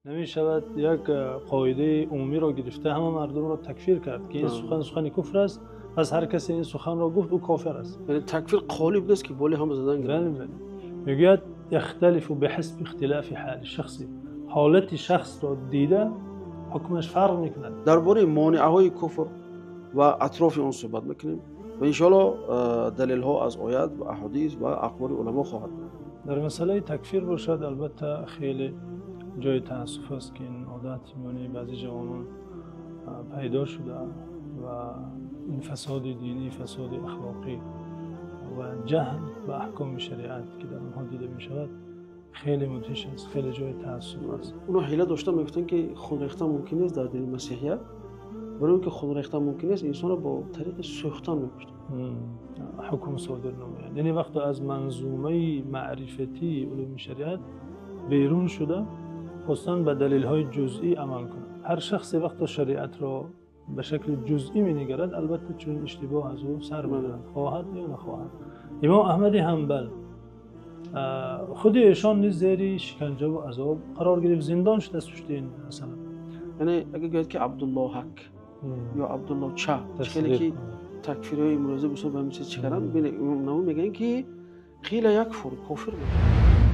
Намешавад як қоидаи умумиро гирифта ҳама мардумро такфир кард, ки ин сухан сухани куфр аст, пас ҳар касе ин суханро гуфт, ӯ кофир аст. Яъне такфир қолиб нест, ки болои ҳама задан. Бале, бале. Мегӯяд: يختلف بحسب اختلاف حال الشخص. Ҳолати шахсро дида ҳукмаш фарқ мекунад. Дар бораи монеаҳои куфр ва атрофи он суҳбат мекунем ва иншоалло далелҳо аз оят ва аҳодис ва ақволи уламо хоҳад буд. Дар масъалаи такфир бошад, албатта, хеле ҷои таассуф аст, ки ин одат миёни баъзе ҷавонон пайдо шуда ва ин фасоди динӣ, фасоди ахлоқӣ ва ҷаҳл ба аҳкоми шариат, ки дар онҳо дида мешавад, хеле мудҳиш аст, хеле ҷои таассуф аст. Онҳо ҳила доштан, мегуфтанд, ки хун рехтан мумкин нест дар дини масеҳият. Барои он ки хун рехтан мумкин нест, инсонро бо тариқи сӯхтан мекуштанд. Ҳукм содир намояд, яъне вақте аз манзумаи маърифатии улуми шариат берун шуда, хостан ба далелҳои ҷузъӣ амал кунад. Ҳар шахсе вақте шариатро ба шакли ҷузъӣ менигарад, албатта чунин иштибоҳ аз ӯ сар мезанад, хоҳад ё нахоҳад. Имом Аҳмади Ҳанбал, худи эшон низ зери шиканҷа ва азоб қарор гирифт, зиндон шуд аз пушти ин масъала. Яъне агар гӯяд, ки Абдулло ҳак ё Абдулло ча, хеле ки такфирҳои имрӯза бисёр ба ҳамин чиз чӣ карданд. Бинед, имом Нававӣ мегӯянд, ки قيل يكفر, кофир мешавад.